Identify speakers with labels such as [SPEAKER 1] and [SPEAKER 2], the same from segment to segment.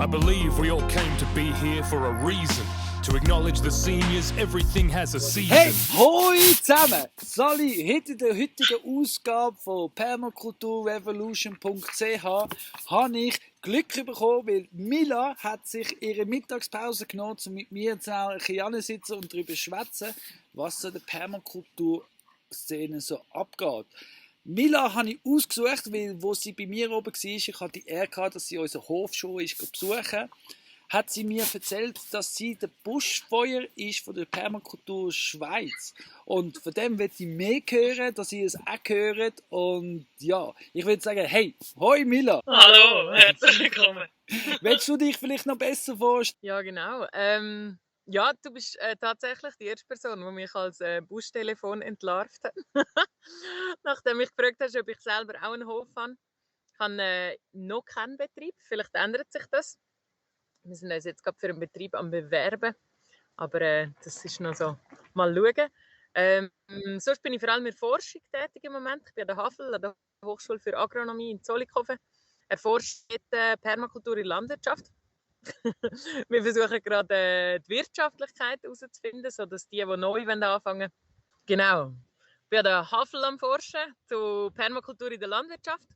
[SPEAKER 1] I believe we all came to be here for a reason. To acknowledge the seniors, everything has a season.
[SPEAKER 2] Hey, hoi zusammen! Sali, heute in der heutigen Ausgabe von permakulturrevolution.ch habe ich Glück bekommen, weil Mila hat sich ihre Mittagspause genommen, um mit mir zusammen sitzen und darüber schwätzen, was so in der Permakulturszene so abgeht. Mila habe ich ausgesucht, weil wo sie bei mir oben war, ich hatte die Ehre gehabt, dass sie unseren Hof schon besuchen hat sie mir erzählt, dass sie der Buschfeuer ist von der Permakultur Schweiz. Und von dem will ich mehr hören, dass ihr es auch hört. Und ja, ich würde sagen, hey, hoi Mila!
[SPEAKER 3] Hallo, herzlich willkommen!
[SPEAKER 2] Willst du dich vielleicht noch besser vorstellen?
[SPEAKER 3] Ja, genau. Ja, du bist tatsächlich die erste Person, die mich als Buschtelefon entlarvt hat. Nachdem mich gefragt hast, ob ich selber auch einen Hof habe. Ich habe noch keinen Betrieb, vielleicht ändert sich das. Wir sind uns jetzt gerade für einen Betrieb am Bewerben, aber das ist noch so. Mal schauen. Sonst bin ich vor allem in der Forschung tätig im Moment. Ich bin an der HAFL, an der Hochschule für Agronomie in Zollikofen. Erforsche Permakultur in der Landwirtschaft. Wir versuchen gerade die Wirtschaftlichkeit herauszufinden, sodass die neu anfangen wollen. Genau. Ich bin an der HAFL am Forschen zu Permakultur in der Landwirtschaft.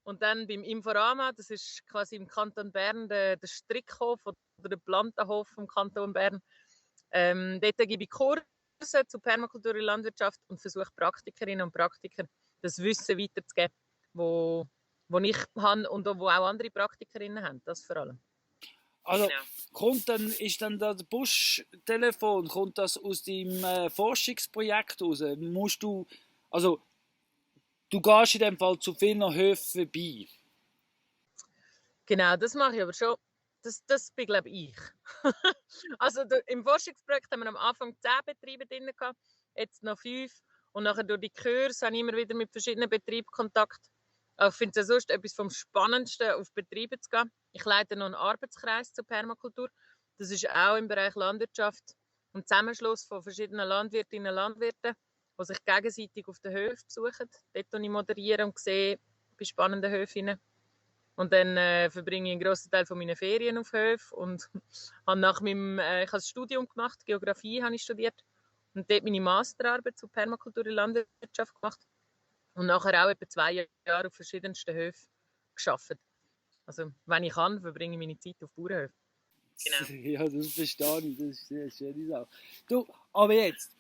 [SPEAKER 3] Und dann beim Inforama, das ist quasi im Kanton Bern der Strickhof oder der Plantenhof vom Kanton Bern. Dort gebe ich Kurse zu Permakultur in der Landwirtschaft und versuche Praktikerinnen und Praktiker das Wissen weiterzugeben, wo ich habe und wo auch andere Praktikerinnen haben, das vor allem.
[SPEAKER 2] Also, ist dann das Buschtelefon, kommt das aus deinem Forschungsprojekt raus? Du gehst in dem Fall zu vielen Höfen vorbei.
[SPEAKER 3] Genau, das mache ich aber schon. Das bin, glaube ich. Also im Forschungsprojekt haben wir am Anfang 10 Betriebe drin gehabt, jetzt noch 5. Und nachher durch die Kurse habe ich immer wieder mit verschiedenen Betrieben Kontakt. Ich finde es ja sonst etwas vom Spannendsten, auf Betriebe zu gehen. Ich leite noch einen Arbeitskreis zur Permakultur. Das ist auch im Bereich Landwirtschaft ein Zusammenschluss von verschiedenen Landwirtinnen und Landwirten, die sich gegenseitig auf den Höfen besuchen. Dort moderiere ich und sehe bei spannenden Höfen. Und dann verbringe ich einen grossen Teil meiner Ferien auf Höfen und habe ich habe ein Studium gemacht, Geografie habe ich studiert und dort meine Masterarbeit zur Permakultur in der Landwirtschaft gemacht und nachher auch etwa 2 Jahre auf verschiedensten Höfen gearbeitet. Also wenn ich kann, verbringe ich meine Zeit auf Bauernhöfen.
[SPEAKER 2] Genau. Ja, das verstehe ich, das ist eine schöne Sache. Du, aber jetzt,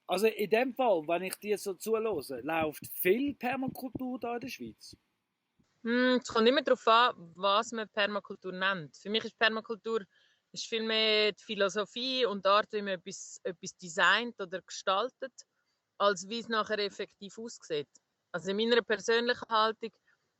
[SPEAKER 2] also in dem Fall, wenn ich dir so zuhöre, läuft viel Permakultur da in der Schweiz?
[SPEAKER 3] Es kommt immer darauf an, was man Permakultur nennt. Für mich ist Permakultur viel mehr die Philosophie und die Art, wie man etwas designt oder gestaltet, als wie es nachher effektiv aussieht. Also in meiner persönlichen Haltung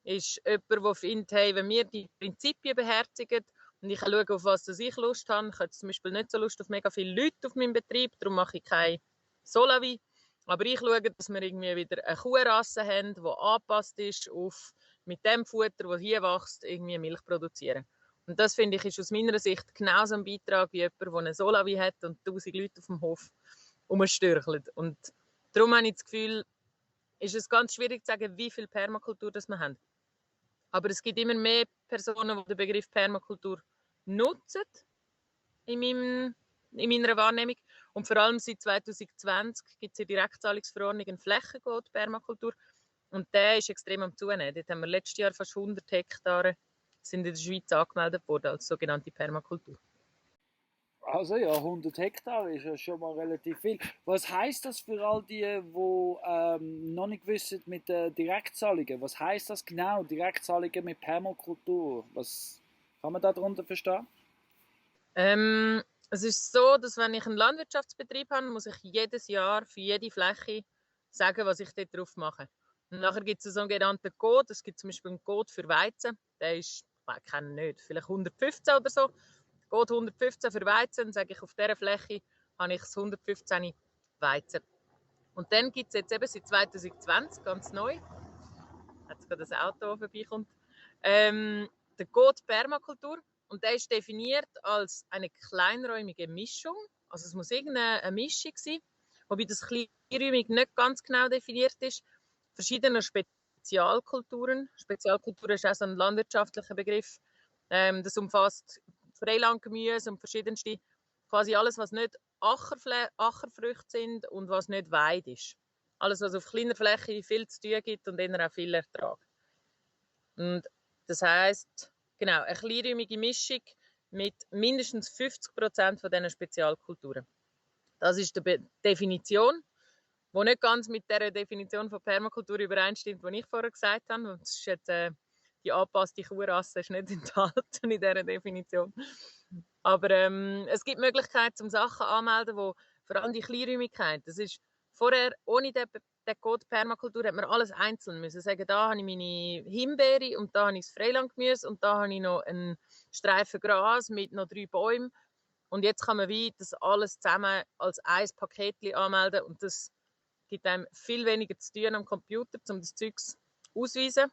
[SPEAKER 3] ist jemand, der findet, hey, wenn wir die Prinzipien beherzigen und ich schaue, auf was ich Lust habe, ich habe zum Beispiel nicht so Lust auf mega viele Leute auf meinem Betrieb, darum mache ich keine Solavi, aber ich schaue, dass wir irgendwie wieder eine Kuhrasse haben, die angepasst ist auf mit dem Futter, das hier wächst, irgendwie Milch produzieren. Und das, finde ich, ist aus meiner Sicht genauso ein Beitrag wie jemand, der eine Solavi hat und 1000 Leute auf dem Hof rumstürchelt. Und darum habe ich das Gefühl, ist es ganz schwierig zu sagen, wie viel Permakultur das wir haben. Aber es gibt immer mehr Personen, die den Begriff Permakultur nutzen in meiner Wahrnehmung. Und vor allem seit 2020 gibt es in der Direktzahlungsverordnung eine Flächenquote Permakultur. Und der ist extrem am Zunehmen. Dort haben wir letztes Jahr fast 100 Hektare sind in der Schweiz angemeldet worden als sogenannte Permakultur.
[SPEAKER 2] Also ja, 100 Hektar ist ja schon mal relativ viel. Was heisst das für all die noch nicht wissen mit den Direktzahlungen? Was heisst das genau, Direktzahlungen mit Permakultur? Was kann man darunter verstehen?
[SPEAKER 3] Es ist so, dass wenn ich einen Landwirtschaftsbetrieb habe, muss ich jedes Jahr für jede Fläche sagen, was ich dort drauf mache. Und nachher gibt es einen sogenannten Code. Es gibt zum Beispiel einen Code für Weizen. Der ist, ich kenne ihn nicht, vielleicht 115 oder so. Code 115 für Weizen. Dann sage ich, auf dieser Fläche habe ich das 115 Weizen. Und dann gibt es jetzt eben seit 2020, ganz neu, jetzt gerade das Auto, das vorbeikommt, den Code Permakultur. Und der ist definiert als eine kleinräumige Mischung. Also es muss irgendeine Mischung sein, wobei das kleinräumig nicht ganz genau definiert ist. Verschiedene Spezialkulturen. Spezialkultur ist auch so ein landwirtschaftlicher Begriff. Das umfasst Freilandgemüse und verschiedenste, quasi alles, was nicht Ackerfrüchte sind und was nicht Weide ist. Alles, was auf kleiner Fläche viel zu tun gibt und dann auch viel Ertrag. Und das heisst, genau, eine kleinräumige Mischung mit mindestens 50% von diesen Spezialkulturen. Das ist die Definition, die nicht ganz mit der Definition von Permakultur übereinstimmt, die ich vorher gesagt habe. Das ist jetzt, die angepasste Kuhrasse ist nicht enthalten in dieser Definition. Aber es gibt Möglichkeiten, zum Sachen anzumelden, wo vor allem die Kleinräumigkeit, das ist vorher, ohne den Code Permakultur, hat man alles einzeln müssen sagen, da habe ich meine Himbeere und da habe ich das Freilandgemüse und da habe ich noch einen Streifen Gras mit noch 3 Bäumen. Und jetzt kann man wie das alles zusammen als ein Paket anmelden und das gibt einem viel weniger zu tun am Computer, um das Zeugs auszuweisen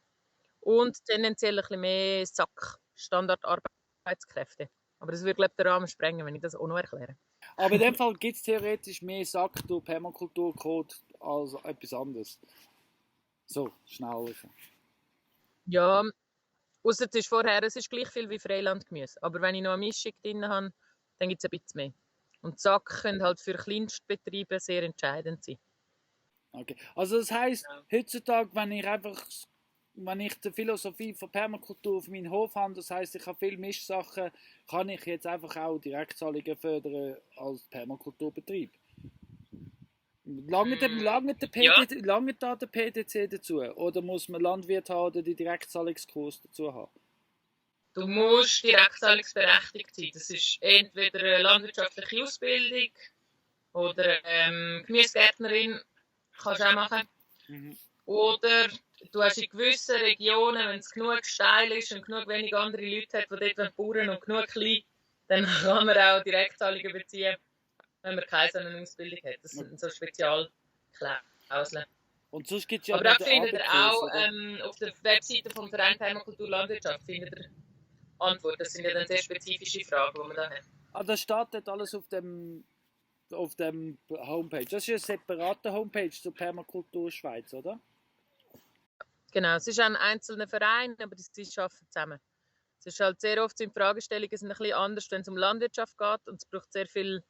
[SPEAKER 3] und tendenziell ein bisschen mehr Standardarbeitskräfte. Aber das würde, glaube ich, den Rahmen sprengen, wenn ich das auch noch erkläre.
[SPEAKER 2] Aber in dem Fall gibt es theoretisch mehr Sack durch Permakulturcode als etwas anderes. So, schnell.
[SPEAKER 3] Ja, ausser es ist vorher, es ist gleich viel wie Freilandgemüse. Aber wenn ich noch eine Mischung drin habe, dann gibt es ein bisschen mehr. Und Sack können halt für Kleinstbetriebe sehr entscheidend sein.
[SPEAKER 2] Okay. Also das heisst, heutzutage, wenn ich die Philosophie von Permakultur auf meinen Hof habe, das heisst, ich habe viele Mischsachen, kann ich jetzt einfach auch Direktzahlungen fördern als Permakulturbetrieb. Lange da der PDC dazu? Oder muss man Landwirt haben oder die Direktzahlungskurs dazu haben?
[SPEAKER 3] Du musst direktzahlungsberechtigt sein. Das ist entweder eine landwirtschaftliche Ausbildung oder Gemüsegärtnerin, kannst du auch machen.
[SPEAKER 2] Mhm.
[SPEAKER 3] Oder du hast in gewissen Regionen, wenn es genug steil ist und genug wenig andere Leute hat, die dort Bauern und genug klein, dann kann man auch Direktzahlungen beziehen, wenn man keine so eine Ausbildung hat. Das sind so Spezialklauseln.
[SPEAKER 2] Und sonst gibt's ja
[SPEAKER 3] Aber da findet ihr auch auf der Webseite vom Verein Permakultur Landwirtschaft findet ihr Antworten. Das sind ja dann sehr spezifische Fragen, die man da hat.
[SPEAKER 2] Ah, das steht dort alles auf dem Homepage. Das ist eine separate Homepage zur Permakultur Schweiz, oder?
[SPEAKER 3] Genau, es ist ein einzelner Verein, aber sie arbeiten zusammen. Es ist halt sehr oft sind Fragestellungen sind ein bisschen anders, wenn es um Landwirtschaft geht und es braucht sehr viel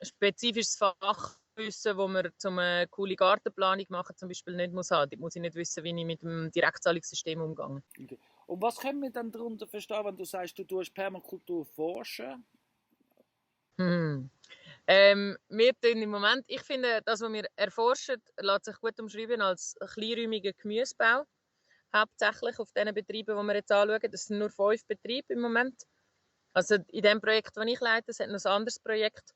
[SPEAKER 3] spezifisches Fachwissen, wo man zum eine coole Gartenplanung machen zum Beispiel nicht muss haben. Da muss ich nicht wissen, wie ich mit dem Direktzahlungssystem umgehe.
[SPEAKER 2] Okay. Und was können wir dann darunter verstehen, wenn du sagst, du tust Permakultur forschen?
[SPEAKER 3] Wir tun im Moment, ich finde, das, was wir erforschen, lässt sich gut umschreiben als kleinräumiger Gemüsebau. Hauptsächlich auf diesen Betrieben, die wir jetzt anschauen. Das sind nur 5 Betriebe im Moment. Also in dem Projekt, das ich leite, es hat noch ein anderes Projekt.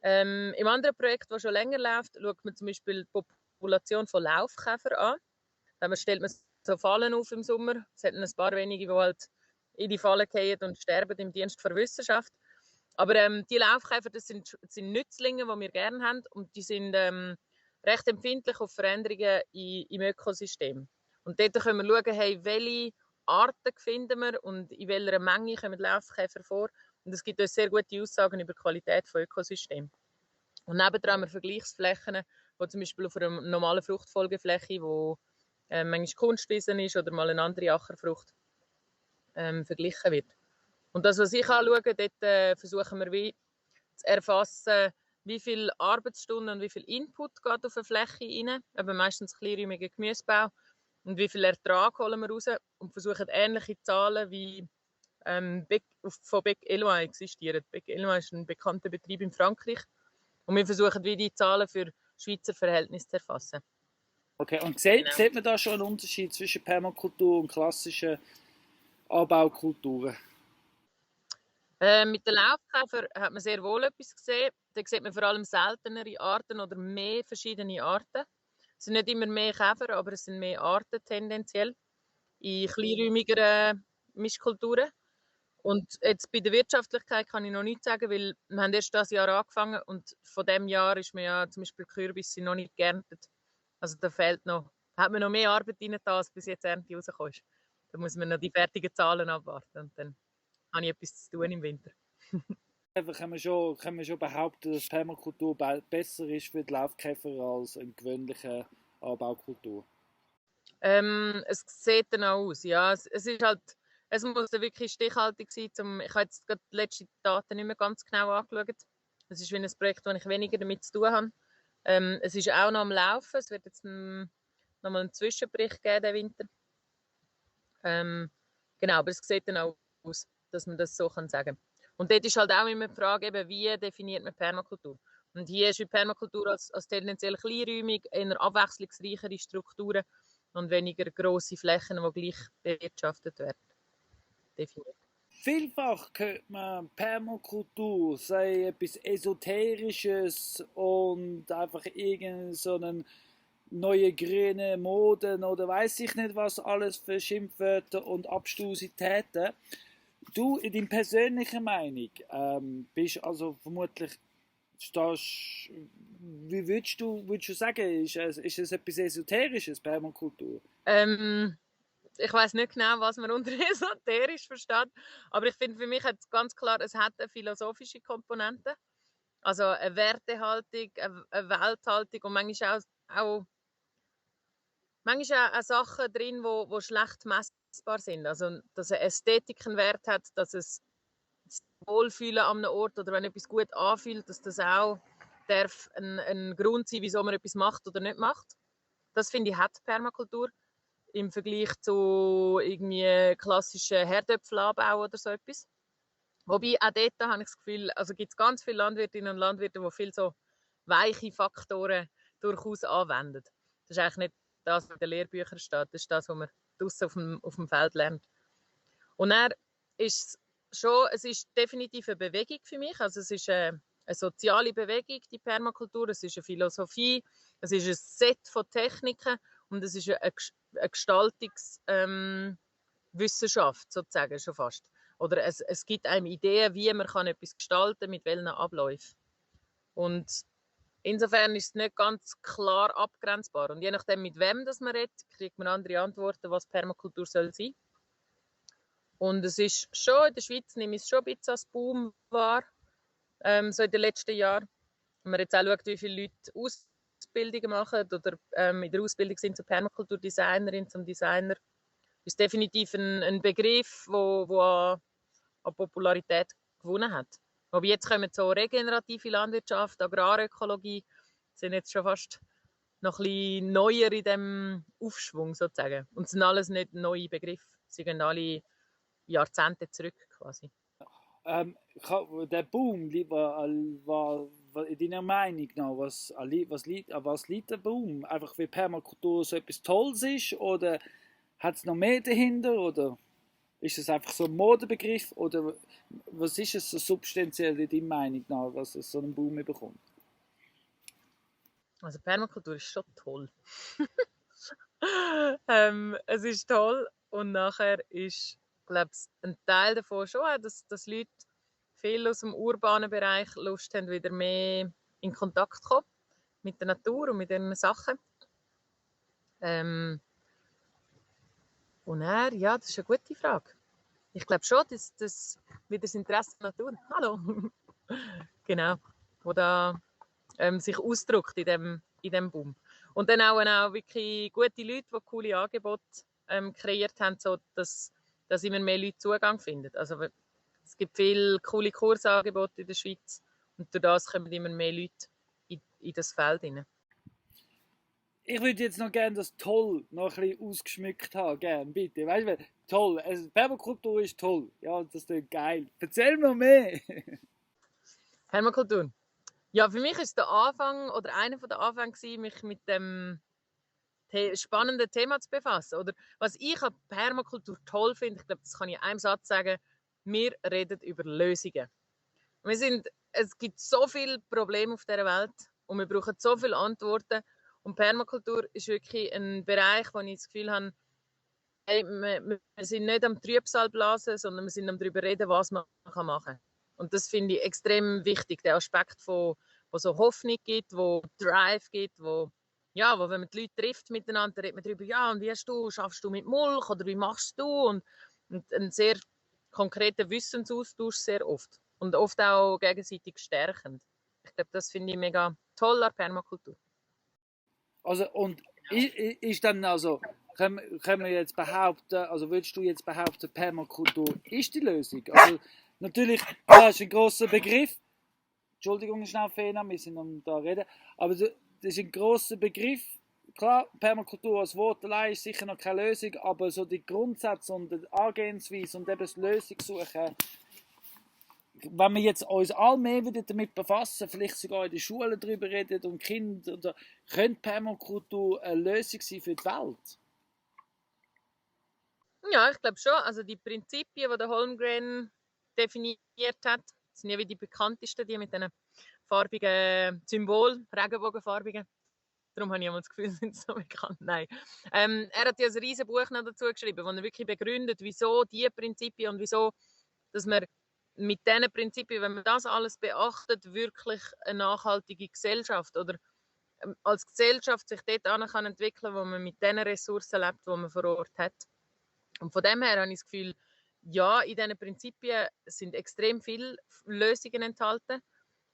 [SPEAKER 3] Im anderen Projekt, das schon länger läuft, schaut man zum Beispiel die Population von Laufkäfer an. Dann stellt man so Fallen auf im Sommer. Es hat ein paar wenige, die halt in die Fallen fallen und sterben im Dienst der Wissenschaft. Aber die Laufkäfer, das sind Nützlinge, die wir gerne haben und die sind recht empfindlich auf Veränderungen im Ökosystem. Und dort können wir schauen, hey, welche Arten finden wir und in welcher Menge kommen Laufkäfer vor. Und es gibt uns sehr gute Aussagen über die Qualität von Ökosystemen. Und nebendran haben wir Vergleichsflächen, wo zum Beispiel auf einer normalen Fruchtfolgefläche, wo manchmal Kunstwiesen ist oder mal eine andere Ackerfrucht verglichen wird. Und das, was ich anschaue, dort versuchen wir wie zu erfassen, wie viele Arbeitsstunden und wie viel Input geht auf eine Fläche rein, eben meistens kleinräumiger Gemüsebau, und wie viel Ertrag holen wir raus und versuchen ähnliche Zahlen wie von Bec Eloin existieren. Bec Eloin ist ein bekannter Betrieb in Frankreich und wir versuchen wie die Zahlen für Schweizer Verhältnisse zu erfassen.
[SPEAKER 2] Okay, und sieht man da schon einen Unterschied zwischen Permakultur und klassischen Anbaukulturen?
[SPEAKER 3] Mit den Laufkäfern hat man sehr wohl etwas gesehen. Da sieht man vor allem seltenere Arten oder mehr verschiedene Arten. Es sind nicht immer mehr Käfer, aber es sind mehr Arten tendenziell in kleinräumigeren Mischkulturen. Und jetzt bei der Wirtschaftlichkeit kann ich noch nichts sagen, weil wir haben erst dieses Jahr angefangen und von diesem Jahr ist man ja zum Beispiel Kürbisse noch nicht geerntet. Also da hat man noch mehr Arbeit rein, als bis jetzt Ernte rausgekommen ist. Da muss man noch die fertigen Zahlen abwarten und dann habe ich etwas zu tun im Winter.
[SPEAKER 2] Kann man schon behaupten, dass Permakultur besser ist für die Laufkäfer als eine gewöhnliche Anbaukultur?
[SPEAKER 3] Es sieht dann auch aus, ja. Es ist halt Es muss dann wirklich stichhaltig sein. Ich habe jetzt gerade die letzten Daten nicht mehr ganz genau angeschaut. Es ist wie ein Projekt, wo ich weniger damit zu tun habe. Es ist auch noch am Laufen. Es wird jetzt noch mal einen Zwischenbericht geben, den Winter. Genau, aber es sieht dann auch aus, dass man das so sagen kann. Und dort ist halt auch immer die Frage, eben, wie definiert man Permakultur? Und hier ist die Permakultur als tendenziell kleinräumig, eher abwechslungsreichere Strukturen und weniger grosse Flächen, die gleich bewirtschaftet werden, definiert.
[SPEAKER 2] Vielfach hört man Permakultur, sei etwas Esoterisches und einfach irgendeinen so einen neue grüne Moden oder weiß ich nicht was alles für Schimpfwörter und Abstrusitäten. Du, in deiner persönlichen Meinung, bist also vermutlich, stehst, wie würdest du sagen, ist es etwas Esoterisches, Permakultur?
[SPEAKER 3] Ich weiß nicht genau, was man unter esoterisch versteht, aber ich finde, für mich hat es ganz klar, es hat eine philosophische Komponente, also eine Wertehaltung, eine Welthaltung und manchmal auch Sachen drin, wo schlecht messbar sind. Also, dass eine Ästhetik einen Wert hat, dass es das Wohlfühlen an einem Ort oder wenn etwas gut anfühlt, dass das auch darf ein Grund sein, wieso man etwas macht oder nicht macht. Das finde ich, hat Permakultur im Vergleich zu irgendwie klassischen Herdöpfelanbau oder so etwas. Wobei auch dort habe ich das Gefühl, also gibt es ganz viele Landwirtinnen und Landwirte, die viel so weiche Faktoren durchaus anwenden. Das ist eigentlich nicht das, was in den Lehrbüchern steht. Das ist das, was man draussen auf dem Feld lernt. Und dann ist es ist definitiv eine Bewegung für mich. Also es ist eine soziale Bewegung, die Permakultur. Es ist eine Philosophie. Es ist ein Set von Techniken und es ist eine Gestaltungswissenschaft sozusagen schon fast. Oder es gibt einem Ideen, wie man etwas gestalten kann, mit welchen Abläufen. Und insofern ist es nicht ganz klar abgrenzbar. Und je nachdem, mit wem das man redet, kriegt man andere Antworten, was Permakultur soll sein. Und es ist schon, in der Schweiz nehme ich es schon ein bisschen als Boom wahr, so in den letzten Jahren. Wenn man jetzt auch schaut, wie viele Leute Ausbildungen machen oder in der Ausbildung sind zur Permakulturdesignerin, zum Designer, ist definitiv ein Begriff, der an Popularität gewonnen hat. Aber jetzt kommen so regenerative Landwirtschaft, Agrarökologie, sind jetzt schon fast noch ein bisschen neuer in diesem Aufschwung sozusagen. Und es sind alles nicht neue Begriffe, sie gehen alle Jahrzehnte zurück quasi.
[SPEAKER 2] Der Boom, war in deiner Meinung nach, was liegt der Boom? Einfach weil Permakultur so etwas Tolles ist oder hat es noch mehr dahinter oder ist es einfach so ein Modebegriff oder was ist es so substanziell in deiner Meinung nach, was es so einen Boom bekommt?
[SPEAKER 3] Also Permakultur ist schon toll. Es ist toll und nachher ist, glaube ich, ein Teil davon schon, dass Leute viel aus dem urbanen Bereich Lust haben, wieder mehr in Kontakt zu kommen mit der Natur und mit ihren Sachen. Und ja, das ist eine gute Frage. Ich glaube schon, dass wieder das Interesse an der Natur, hallo, genau, wo da sich ausdrückt in dem Boom. Und dann auch wirklich gute Leute, die coole Angebote kreiert haben, so dass immer mehr Leute Zugang finden. Also es gibt viele coole Kursangebote in der Schweiz und durch das kommen immer mehr Leute in das Feld hinein.
[SPEAKER 2] Ich würde jetzt noch gerne das Toll noch ein bisschen ausgeschmückt haben, gerne, bitte. Weißt du, toll, also Permakultur ist toll, ja, das ist geil. Erzähl mir mehr.
[SPEAKER 3] Permakultur. Ja, für mich ist der Anfang oder einer der Anfänge mich mit dem spannenden Thema zu befassen. Oder was ich an Permakultur toll finde, ich glaube, das kann ich in einem Satz sagen, wir reden über Lösungen. Es gibt so viele Probleme auf dieser Welt und wir brauchen so viele Antworten. Und Permakultur ist wirklich ein Bereich, wo ich das Gefühl habe, hey, wir sind nicht am Trübsal blasen, sondern wir sind am darüber reden, was man machen kann. Und das finde ich extrem wichtig, der Aspekt, wo so Hoffnung gibt, wo Drive gibt, wo wenn man die Leute trifft miteinander, redet man darüber, ja, und schaffst du mit Mulch oder wie machst du? Und ein sehr konkreter Wissensaustausch sehr oft. Und oft auch gegenseitig stärkend. Ich glaube, das finde ich mega toll an Permakultur.
[SPEAKER 2] Also, und ist dann also können wir jetzt behaupten, also würdest du jetzt behaupten, Permakultur ist die Lösung? Also natürlich, das ist ein großer Begriff. Entschuldigung, schnell Fehler, wir sind am da reden. Aber das ist ein großer Begriff. Klar, Permakultur als Wort allein ist sicher noch keine Lösung, aber so die Grundsätze und die Angehensweise und eben das Lösungssuchen, wenn wir jetzt uns all mehr wieder damit befassen, vielleicht sogar in den Schulen darüber reden und Kinder, oder könnte Permakultur eine Lösung sein für die Welt?
[SPEAKER 3] Ja, ich glaube schon. Also die Prinzipien, die der Holmgren definiert hat, sind ja wie die bekanntesten, die mit diesen farbigen Symbolen, Regenbogenfarbigen. Darum habe ich immer das Gefühl, sie sind so bekannt. Nein. Er hat ja ein riesiges Buch noch dazu geschrieben, wo er wirklich begründet, wieso diese Prinzipien und wieso, dass man mit diesen Prinzipien, wenn man das alles beachtet, wirklich eine nachhaltige Gesellschaft oder als Gesellschaft sich dort kann entwickeln, wo man mit den Ressourcen lebt, die man vor Ort hat. Und von dem her habe ich das Gefühl, ja, in diesen Prinzipien sind extrem viele Lösungen enthalten.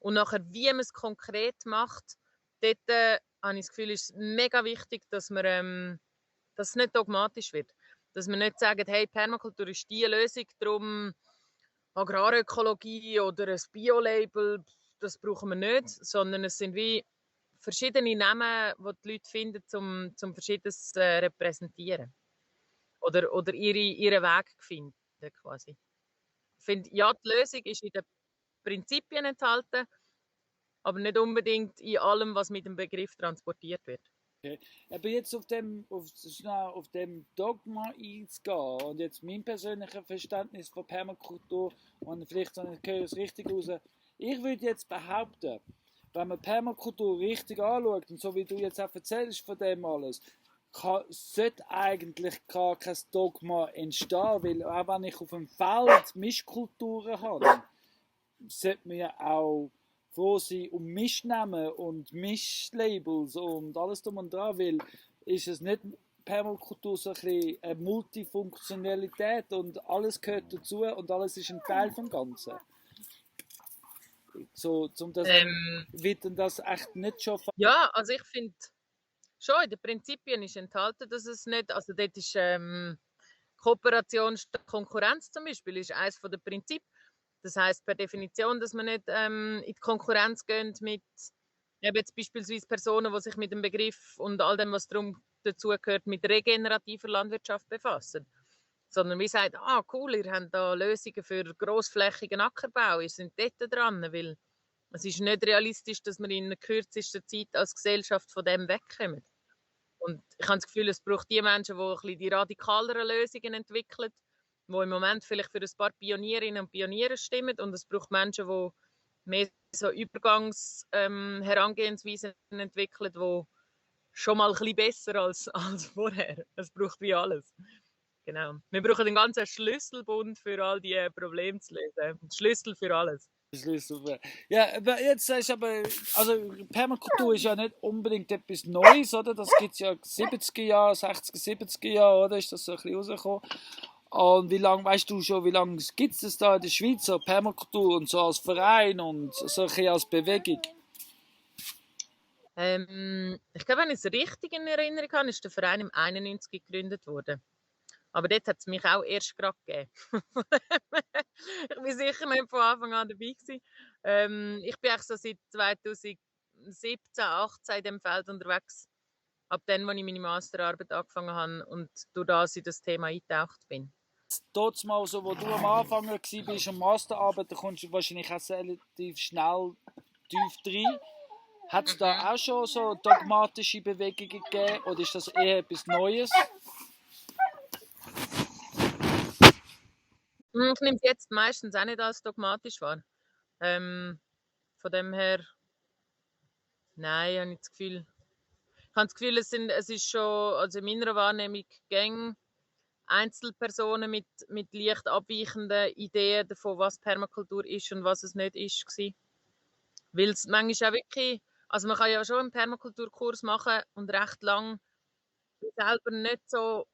[SPEAKER 3] Und nachher, wie man es konkret macht, dort habe ich das Gefühl, ist es mega wichtig, dass es nicht dogmatisch wird. Dass man nicht sagt, hey, Permakultur ist die Lösung, darum Agrarökologie oder ein Bio-Label, das brauchen wir nicht, sondern es sind wie verschiedene Namen, die die Leute finden, zum Verschiedenes repräsentieren. Oder ihren Weg finden, quasi. Ich finde, ja, die Lösung ist in den Prinzipien enthalten, aber nicht unbedingt in allem, was mit dem Begriff transportiert wird.
[SPEAKER 2] Okay. Aber jetzt auf dem Dogma einzugehen und jetzt mein persönliches Verständnis von Permakultur und vielleicht höre ich es richtig raus. Ich würde jetzt behaupten, wenn man Permakultur richtig anschaut und so wie du jetzt auch erzählst von dem alles, sollte eigentlich gar kein Dogma entstehen, weil auch wenn ich auf dem Feld Mischkulturen habe, sollte man ja auch froh sein um Mischnamen und Mischlabels und alles drum und dran, weil ist es nicht Permakultur so ein bisschen eine Multifunktionalität und alles gehört dazu und alles ist ein Teil vom Ganzen. So, wird denn das echt nicht schon...
[SPEAKER 3] Ja, also ich finde, schon in den Prinzipien ist enthalten, dass es nicht, also dort ist Kooperation statt Konkurrenz zum Beispiel, ist eines der Prinzipien. Das heißt per Definition, dass man nicht in die Konkurrenz geht mit jetzt beispielsweise Personen, die sich mit dem Begriff und all dem, was dazugehört, mit regenerativer Landwirtschaft befassen. Sondern wir sagen, cool, ihr habt da Lösungen für grossflächigen Ackerbau, ihr seid dort dran, weil es ist nicht realistisch, dass wir in der kürzesten Zeit als Gesellschaft von dem wegkommen. Und ich habe das Gefühl, es braucht die Menschen, die ein bisschen die radikaleren Lösungen entwickeln, die im Moment vielleicht für ein paar Pionierinnen und Pioniere stimmen. Und es braucht Menschen, die mehr so Übergangs-Herangehensweisen entwickeln, die schon mal ein bisschen besser als vorher. Es braucht wie alles. Genau. Wir brauchen den ganzen Schlüsselbund für all die Probleme zu lösen. Schlüssel für alles.
[SPEAKER 2] Ja, aber jetzt sagst du also Permakultur ist ja nicht unbedingt etwas Neues, oder? Das gibt es ja 70er Jahre, 60er, 70er Jahre, oder? Ist das so ein bisschen rausgekommen? Und wie lange, weißt du schon, wie lange gibt es das da in der Schweiz, so Permakultur und so als Verein und so ein bisschen als Bewegung?
[SPEAKER 3] Ich glaube, wenn ich es richtig in Erinnerung habe, ist der Verein im 91 gegründet worden. Aber dort hat es mich auch erst gerade gegeben. Ich war sicher nicht von Anfang an dabei gewesen. Ich bin eigentlich so seit 2017, 2018 in diesem Feld unterwegs. Ab dann, als ich meine Masterarbeit angefangen habe und durch das in das Thema eingetaucht bin.
[SPEAKER 2] Dort mal so, wo du am Anfang warst und Masterarbeit, da kommst du wahrscheinlich auch relativ schnell tief rein. Hat es da auch schon so dogmatische Bewegungen gegeben oder ist das eher etwas Neues?
[SPEAKER 3] Ich nehme es jetzt meistens auch nicht als dogmatisch wahr. Von dem her, nein, habe ich das Gefühl. Ich habe das Gefühl, es ist schon, also in meiner Wahrnehmung, Gang Einzelpersonen mit leicht abweichenden Ideen davon, was Permakultur ist und was es nicht ist. Weil es manchmal auch wirklich, also man kann ja schon einen Permakulturkurs machen und recht lang selber nicht so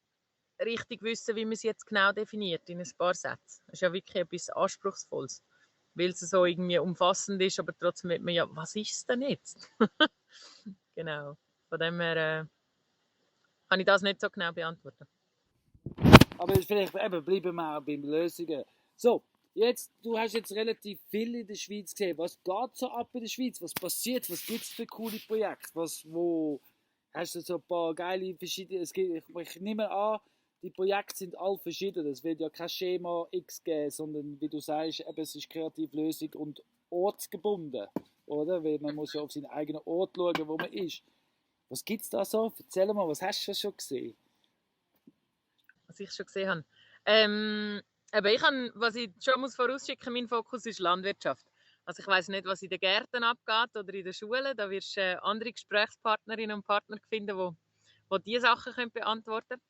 [SPEAKER 3] richtig wissen, wie man es jetzt genau definiert in ein paar Sätzen. Das ist ja wirklich etwas Anspruchsvolles, weil es so irgendwie umfassend ist, aber trotzdem wird man ja, was ist es denn jetzt? Genau, von dem her kann ich das nicht so genau beantworten.
[SPEAKER 2] Aber vielleicht eben, bleiben wir auch beim Lösungen. So, jetzt, du hast jetzt relativ viel in der Schweiz gesehen. Was geht so ab in der Schweiz? Was passiert? Was gibt es für coole Projekte? Wo hast du so ein paar geile verschiedene... Ich nehme an, die Projekte sind alle verschieden. Es wird ja kein Schema X geben, sondern wie du sagst, eben, es ist Kreativlösung und ortsgebunden. Oder? Weil man muss ja auf seinen eigenen Ort schauen, wo man ist. Was gibt es da so? Erzähl mal, was hast du schon gesehen?
[SPEAKER 3] Was ich schon gesehen habe. Aber was ich schon muss vorausschicken, mein Fokus ist Landwirtschaft. Also ich weiß nicht, was in den Gärten abgeht oder in den Schulen. Da wirst du andere Gesprächspartnerinnen und Partner finden, die diese Sachen können beantworten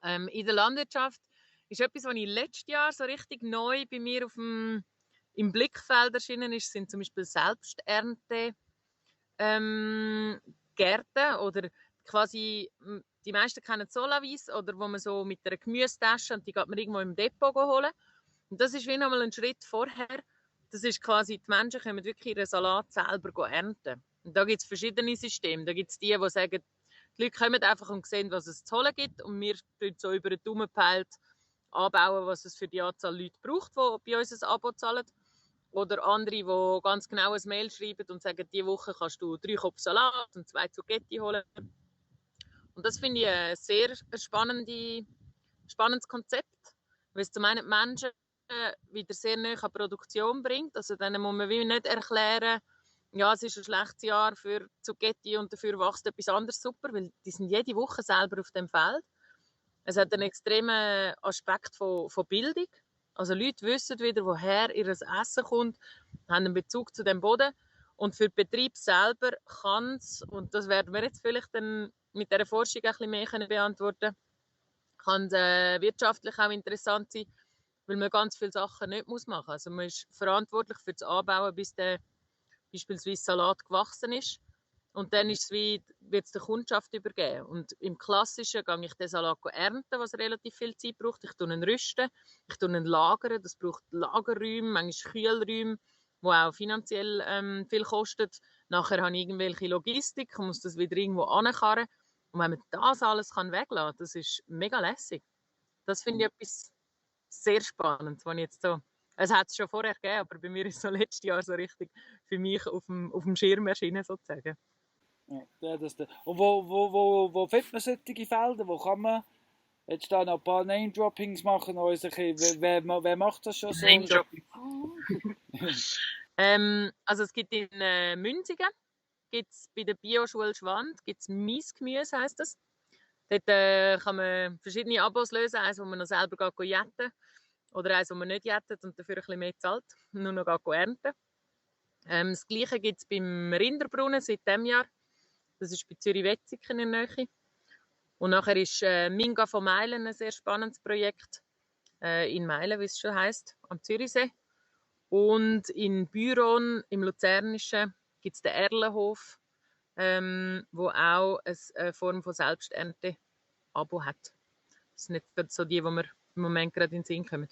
[SPEAKER 3] können. In der Landwirtschaft ist etwas, was ich letztes Jahr so richtig neu bei mir im Blickfeld erschienen ist, sind zum Beispiel Selbsternte Gärten oder quasi, die meisten kennen Solavis oder wo man so mit einer Gemüsetasche und die geht man irgendwo im Depot holen. Und das ist wie nochmal ein Schritt vorher. Das ist quasi, die Menschen können wirklich ihren Salat selber ernten. Und da gibt es verschiedene Systeme. Da gibt es die sagen, die Leute kommen einfach und sehen, was es zu holen gibt und wir tun so über den Daumen gepeilt anbauen, was es für die Anzahl Leute braucht, die bei uns ein Abo zahlen. Oder andere, die ganz genau ein Mail schreiben und sagen, diese Woche kannst du 3 Kopf Salat und 2 Zucchetti holen. Und das finde ich ein sehr spannendes Konzept, weil es zum einen die Menschen wieder sehr nahe an Produktion bringt. Also denen muss man nicht erklären, ja, es ist ein schlechtes Jahr für Zucchetti und dafür wächst etwas anderes super, weil die sind jede Woche selber auf dem Feld. Es hat einen extremen Aspekt von Bildung. Also Leute wissen wieder, woher ihr Essen kommt, haben einen Bezug zu dem Boden. Und für den Betrieb selber kann es, und das werden wir jetzt vielleicht dann mit dieser Forschung ein bisschen mehr beantworten, kann es wirtschaftlich auch interessant sein, weil man ganz viele Sachen nicht machen muss. Also man ist verantwortlich für das Anbauen, bis der beispielsweise Salat gewachsen ist. Und dann ist es wird es der Kundschaft übergeben. Und im Klassischen gehe ich den Salat ernten, was relativ viel Zeit braucht. Ich tue ihn rüsten, ich tue ihn lagern. Das braucht Lagerräume, manchmal Kühlräume, die auch finanziell viel kosten. Nachher habe ich irgendwelche Logistik, ich muss das wieder irgendwo ankarren. Und wenn man das alles weglassen kann, das ist mega lässig. Das finde ich etwas sehr Spannendes, was ich jetzt so... Es hat es schon vorher gegeben, aber bei mir ist es so letztes Jahr so richtig für mich auf dem Schirm erschienen, sozusagen.
[SPEAKER 2] Ja, und wo findet man solche Felder? Wo kann man jetzt da noch ein paar Name-Droppings machen? Wer macht das schon so?
[SPEAKER 3] Name-Dropping. Also es gibt in Münzigen, gibt's bei der Bioschule Schwand, gibt es Maisgemüse, heisst das. Dort kann man verschiedene Abos lösen, eins, wo man noch selber jetten oder eins, wo man nicht jettet und dafür ein bisschen mehr zahlt, nur noch ernten. Das Gleiche gibt es beim Rinderbrunnen seit diesem Jahr. Das ist bei Zürich-Wetzikon in der Nähe. Und nachher ist Minga von Meilen ein sehr spannendes Projekt. In Meilen, wie es schon heisst, am Zürichsee. Und in Büron, im Luzernischen, gibt es den Erlenhof, wo auch eine Form von Selbsternte-Abo hat. Das sind nicht so die mir im Moment gerade in den Sinn kommen.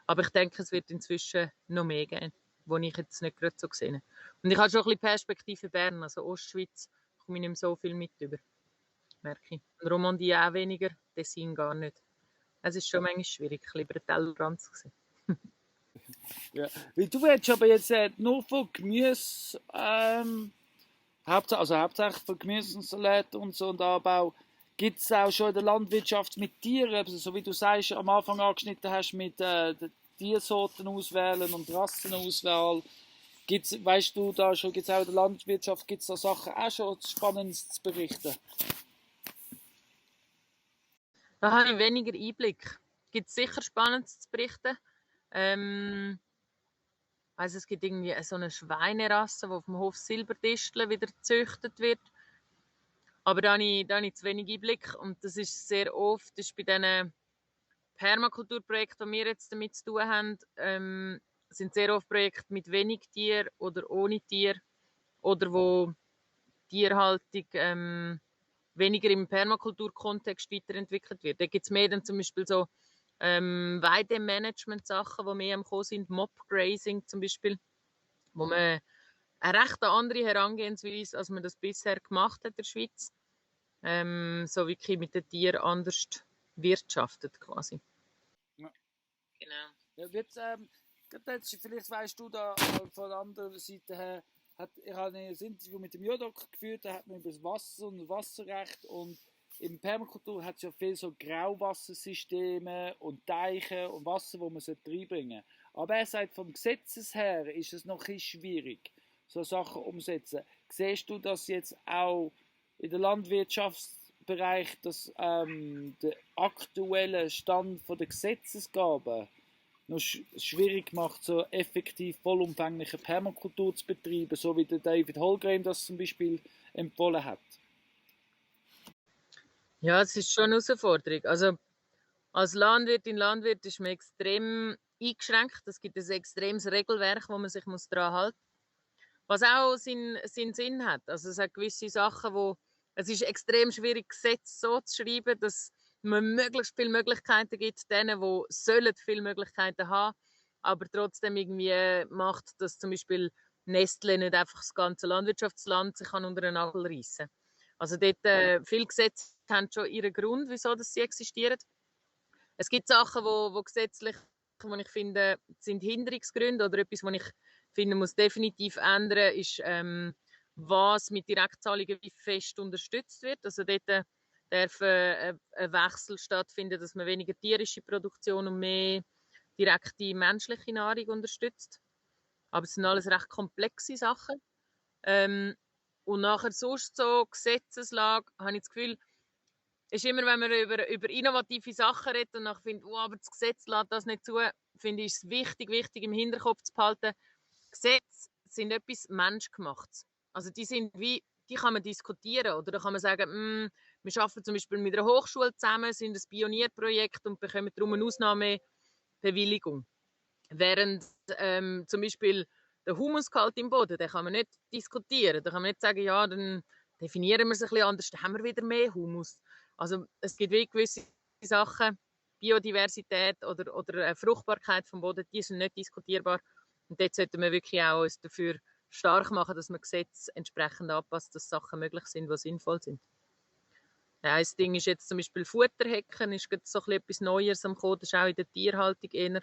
[SPEAKER 3] Aber ich denke, es wird inzwischen noch mehr geben, die ich jetzt nicht gerade so gesehen habe. Und ich habe schon ein bisschen Perspektive Bern, also Ostschweiz, komme ich nicht mehr so viel mit über, merke ich. Und Romandie auch weniger, Tessin gar nicht. Es ist schon manchmal schwierig, ein bisschen über den Tellerrand zu sehen.
[SPEAKER 2] Ja. Weil du willst aber jetzt nur von Gemüse, hauptsächlich von Gemüse und Salat und so und Anbau, gibt es auch schon in der Landwirtschaft mit Tieren, also, so wie du sagst, am Anfang angeschnitten hast, mit Tiersorten auswählen und Rassenauswahl. Weißt du, da schon gibt es auch in der Landwirtschaft, gibt es da Sachen auch schon Spannendes zu berichten?
[SPEAKER 3] Da habe ich weniger Einblick. Gibt es sicher Spannendes zu berichten. Also es gibt irgendwie so eine Schweinerasse, die auf dem Hof Silberdisteln wieder gezüchtet wird. Aber da habe ich zu wenig Einblick. Und das ist sehr oft, das ist bei diesen Permakulturprojekten, die wir jetzt damit zu tun haben, sind sehr oft Projekte mit wenig Tier oder ohne Tier. Oder wo Tierhaltung weniger im Permakulturkontext weiterentwickelt wird. Da gibt es mehr dann zum Beispiel so Weidemanagement-Sachen, die mehr am Kommen sind, Mob-Grazing zum Beispiel, wo man eine recht andere Herangehensweise, als man das bisher gemacht hat in der Schweiz. so wirklich mit den Tieren anders wirtschaftet quasi.
[SPEAKER 2] Ja.
[SPEAKER 3] Genau.
[SPEAKER 2] Ja, jetzt, vielleicht weißt du da von der anderen Seite her, ich habe ein Interview mit dem Jodok geführt, da hat man über das Wasser und Wasserrecht und in Permakultur hat es ja viel so Grauwassersysteme und Teiche und Wasser, wo man reinbringen sollte. Aber er sagt, vom Gesetzes her ist es noch ein bisschen schwierig, so Sachen umsetzen. Siehst du das jetzt auch in der Landwirtschaftsbereich, dass der aktuelle Stand von der Gesetzesgabe noch schwierig macht, so effektiv vollumfängliche Permakultur zu betreiben, so wie der David Holmgren das zum Beispiel empfohlen hat?
[SPEAKER 3] Ja, es ist schon eine Herausforderung. Also als Landwirt ist man extrem eingeschränkt. Es gibt ein extremes Regelwerk, wo man sich daran halten muss. Was auch seinen Sinn hat. Also es hat gewisse Sachen, wo es ist extrem schwierig, Gesetze so zu schreiben, dass man möglichst viele Möglichkeiten gibt, denen, die sollen viele Möglichkeiten haben, aber trotzdem irgendwie macht, dass zum Beispiel Nestle nicht einfach das ganze Landwirtschaftsland sich unter den Nagel reissen. Also dort, viele Gesetze haben schon ihren Grund, wieso dass sie existieren. Es gibt Sachen, wo gesetzlich, wo ich finde, sind Hinderungsgründe oder etwas, was ich finde, muss definitiv ändern, ist, was mit Direktzahlungen wie fest unterstützt wird. Also dort darf ein Wechsel stattfinden, dass man weniger tierische Produktion und mehr direkte menschliche Nahrung unterstützt. Aber es sind alles recht komplexe Sachen. Und nachher sonst so Gesetzeslage, habe ich das Gefühl, ist immer, wenn man über innovative Sachen redet und dann findet, oh, aber das Gesetz lässt das nicht zu, finde ich es wichtig im Hinterkopf zu behalten. Gesetze sind etwas Menschgemachtes. Also die kann man diskutieren oder da kann man sagen, wir arbeiten zum Beispiel mit einer Hochschule zusammen, sind ein Pionierprojekt und bekommen darum eine Ausnahmebewilligung. Während zum Beispiel der Humusgehalt im Boden, den kann man nicht diskutieren. Da kann man nicht sagen, ja, dann definieren wir es ein bisschen anders, dann haben wir wieder mehr Humus. Also es gibt wirklich gewisse Sachen, Biodiversität oder Fruchtbarkeit vom Boden, die sind nicht diskutierbar. Und dort sollten wir wirklich auch uns dafür stark machen, dass man Gesetze entsprechend anpasst, dass Sachen möglich sind, die sinnvoll sind. Ja, ein Ding ist jetzt zum Beispiel Futterhecken, ist so etwas Neues am Kommen, das ist auch in der Tierhaltung eher,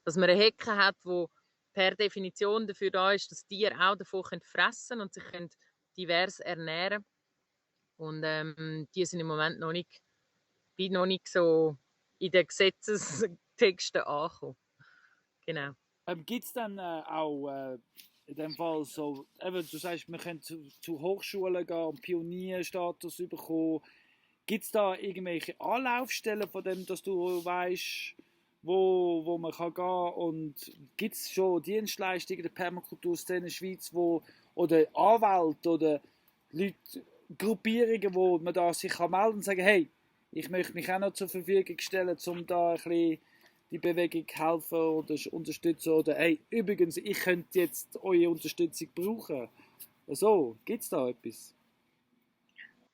[SPEAKER 3] dass man eine Hecke hat, die per Definition dafür da ist, dass Tiere auch davon fressen können und sich divers ernähren. Und die sind im Moment noch nicht so in den Gesetzestexten angekommen. Genau.
[SPEAKER 2] Gibt es dann auch in dem Fall so, eben, du sagst, wir können zu Hochschulen gehen und Pionierstatus bekommen. Gibt es da irgendwelche Anlaufstellen von dem, dass du weißt, wo man kann gehen und gibt es schon Dienstleistungen der Permakulturszene in der Schweiz, oder Anwälte oder Leute, Gruppierungen, wo man da sich melden kann und sagen, hey, ich möchte mich auch noch zur Verfügung stellen, um da ein bisschen die Bewegung helfen oder unterstützen oder hey, übrigens, ich könnte jetzt eure Unterstützung brauchen. So, gibt es da etwas?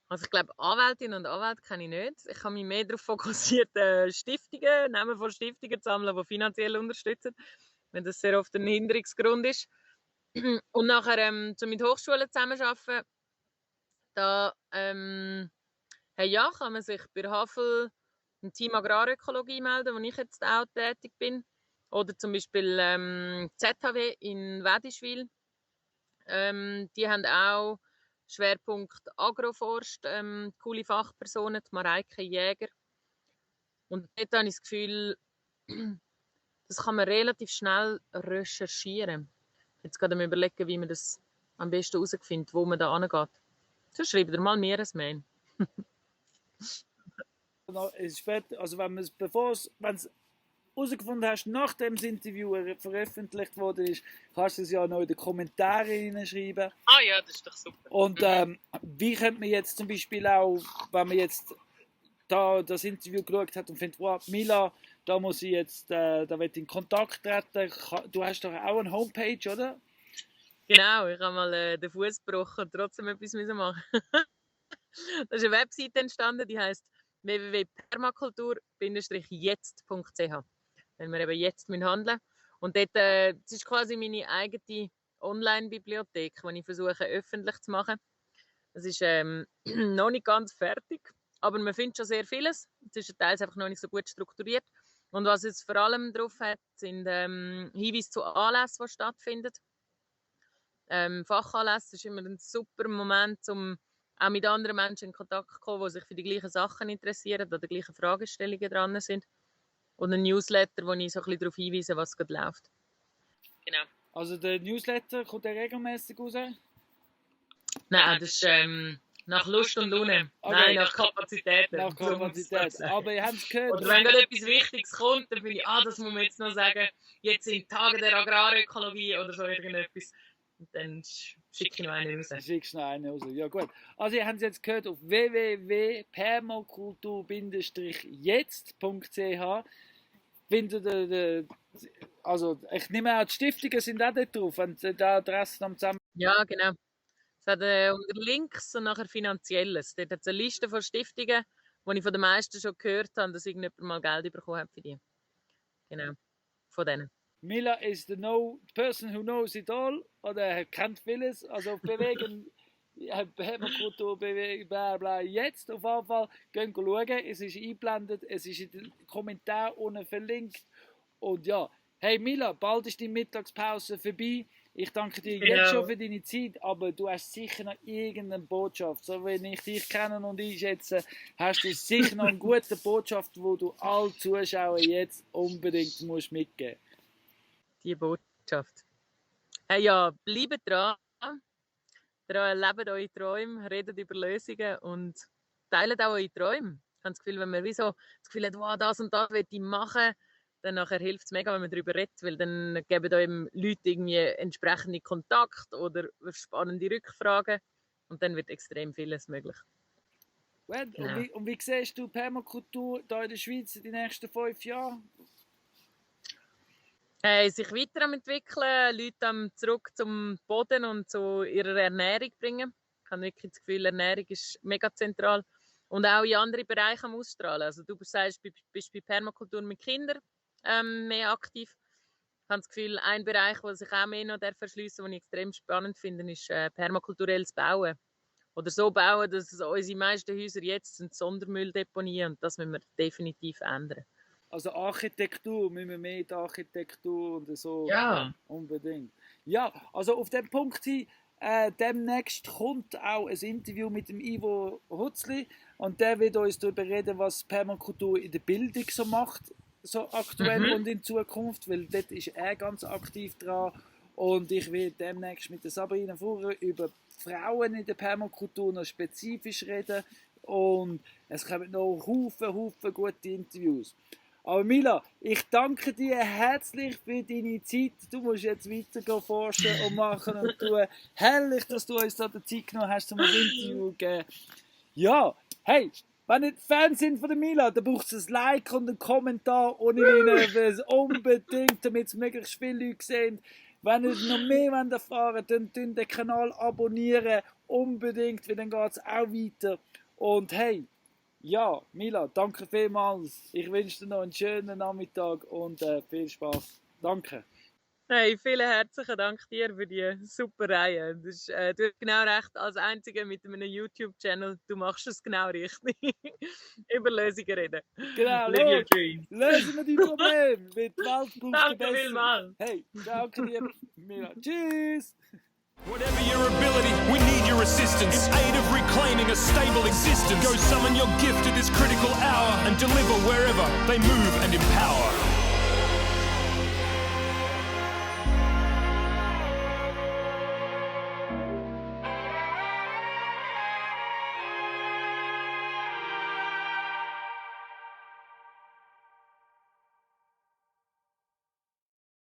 [SPEAKER 3] Also ich glaube, Anwältinnen und Anwälte kenne ich nicht. Ich habe mich mehr darauf fokussiert, Stiftungen, Namen von Stiftungen zu sammeln, die finanziell unterstützen, wenn das sehr oft ein Hinderungsgrund ist. Und nachher mit Hochschulen zusammenarbeiten, da ja, kann man sich bei der HAFL im Team Agrarökologie melden, wo ich jetzt auch tätig bin. Oder zum Beispiel ZHW in Wädischwil. Die haben auch Schwerpunkt Agroforst, coole Fachpersonen, die Mareike Jäger. Und dort habe ich das Gefühl, das kann man relativ schnell recherchieren. Jetzt gerade mal überlegen, wie man das am besten herausfindet, wo man da angeht. So schreibt ihr mal mir ein Mail.
[SPEAKER 2] Also wenn es herausgefunden hast, nachdem das Interview veröffentlicht wurde, kannst du es ja noch in die Kommentare hineinschreiben.
[SPEAKER 3] Ah ja, das ist doch super.
[SPEAKER 2] Und wie könnte man jetzt zum Beispiel auch, wenn man jetzt da das Interview geschaut hat und findet, wow, Mila, da muss ich jetzt, da will ich in Kontakt treten. Du hast doch auch eine Homepage, oder?
[SPEAKER 3] Genau, ich habe mal den Fuß gebrochen und trotzdem etwas machen. Da ist eine Webseite entstanden, die heisst www.permakultur-jetzt.ch. Wenn wir eben jetzt handeln müssen. Und dort, das ist quasi meine eigene Online-Bibliothek, die ich versuche öffentlich zu machen. Es ist noch nicht ganz fertig, aber man findet schon sehr vieles. Es ist teils einfach noch nicht so gut strukturiert. Und was es vor allem drauf hat, sind Hinweise zu Anlässen, die stattfinden. Fachanlässe ist immer ein super Moment, um auch mit anderen Menschen in Kontakt zu kommen, die sich für die gleichen Sachen interessieren oder die gleichen Fragestellungen dran sind. Und ein Newsletter, wo ich so ein bisschen darauf hinweise, was gerade läuft. Genau.
[SPEAKER 2] Also der Newsletter, kommt der regelmäßig raus?
[SPEAKER 3] Nein, das ist nach Lust und Laune.
[SPEAKER 2] Okay.
[SPEAKER 3] Nein, nach Kapazitäten.
[SPEAKER 2] Nach Kapazität. Aber ihr habt es gehört.
[SPEAKER 3] Oder wenn gerade etwas Wichtiges kommt, dann finde ich, das muss man jetzt noch sagen, jetzt sind Tage der Agrarökologie oder so irgendetwas. Und dann schicke ich noch einen raus.
[SPEAKER 2] Schickst noch einen raus. Ja gut. Also ihr habt es jetzt gehört auf www.permakultur-jetzt.ch. Also ich nehme an, die Stiftungen sind auch dort drauf, wenn die Adressen am zusammen.
[SPEAKER 3] Ja, genau. Es hat unter Links und nachher Finanzielles. Dort hat es eine Liste von Stiftungen, wo ich von den meisten schon gehört habe, dass irgendjemand mal Geld bekommen hat für die. Genau, von denen.
[SPEAKER 2] Mila is the person who knows it all, oder er kennt vieles, also auf Bewegen, Permakultur, Bewegen, bla bla, jetzt auf jeden Fall, gehen schauen, es ist eingeblendet, es ist in den Kommentaren unten verlinkt und ja, hey Mila, bald ist die Mittagspause vorbei, ich danke dir jetzt schon für deine Zeit, aber du hast sicher noch irgendeine Botschaft, so wie ich dich kenne und einschätze, hast du sicher noch eine gute Botschaft, wo du allen Zuschauern jetzt unbedingt musst mitgeben.
[SPEAKER 3] Die Botschaft. Hey, ja, bleibt dran, lebt eure Träume, redet über Lösungen und teilt auch eure Träume. Ich habe das Gefühl, wenn man das Gefühl hat, wow, das und das will ich machen, dann nachher hilft es mega, wenn man darüber redet, weil dann geben einem Leute irgendwie entsprechende Kontakt oder spannende Rückfragen und dann wird extrem vieles möglich.
[SPEAKER 2] Well, ja. Und wie siehst du Permakultur hier in der Schweiz in den nächsten 5 Jahren?
[SPEAKER 3] Sich weiterentwickeln, Leute zurück zum Boden und zu ihrer Ernährung bringen. Ich habe wirklich das Gefühl, Ernährung ist mega zentral. Und auch in andere Bereiche ausstrahlen. Also du sagst, bist bei Permakultur mit Kindern mehr aktiv. Ich habe das Gefühl, ein Bereich, der sich auch mehr noch verschliessen darf, den ich extrem spannend finde, ist permakulturelles Bauen. Oder so bauen, dass unsere meisten Häuser jetzt sind Sondermülldeponien und das müssen wir definitiv ändern.
[SPEAKER 2] Also Architektur, müssen wir mehr in die Architektur und so.
[SPEAKER 3] Ja.
[SPEAKER 2] Unbedingt. Ja, also auf dem Punkt hin, demnächst kommt auch ein Interview mit dem Ivo Hutzli und der wird uns darüber reden, was Permakultur in der Bildung so macht, so aktuell und in Zukunft, weil dort ist er ganz aktiv dran und ich werde demnächst mit der Sabrina Fuhrer über Frauen in der Permakultur noch spezifisch reden und es kommen noch Haufen gute Interviews. Aber Mila, ich danke dir herzlich für deine Zeit. Du musst jetzt weitergehen, forschen und machen und tun. Herrlich, dass du uns da die Zeit genommen hast, um ein Interview zu geben. Ja, hey, wenn ihr Fans sind von der Mila, dann braucht es ein Like und einen Kommentar ohne Ihnen unbedingt, damit es möglichst viele Leute sehen. Wenn ihr noch mehr erfahren wollt, dann den Kanal abonnieren, unbedingt, weil dann geht es auch weiter. Und hey, ja, Mila, danke vielmals. Ich wünsche dir noch einen schönen Nachmittag und viel Spaß. Danke.
[SPEAKER 3] Hey, vielen herzlichen Dank dir für die super Reihe. Du hast genau recht, als Einziger mit einem YouTube-Channel, du machst es genau richtig. Über Lösungen reden.
[SPEAKER 2] Genau, lösen wir die Probleme. Mit Welt braucht
[SPEAKER 3] danke vielmals.
[SPEAKER 2] Hey, danke dir, Mila. Tschüss.
[SPEAKER 1] Whatever your ability, we need your assistance. In aid of reclaiming a stable existence. Go summon your gift at this critical hour and deliver wherever they move and empower.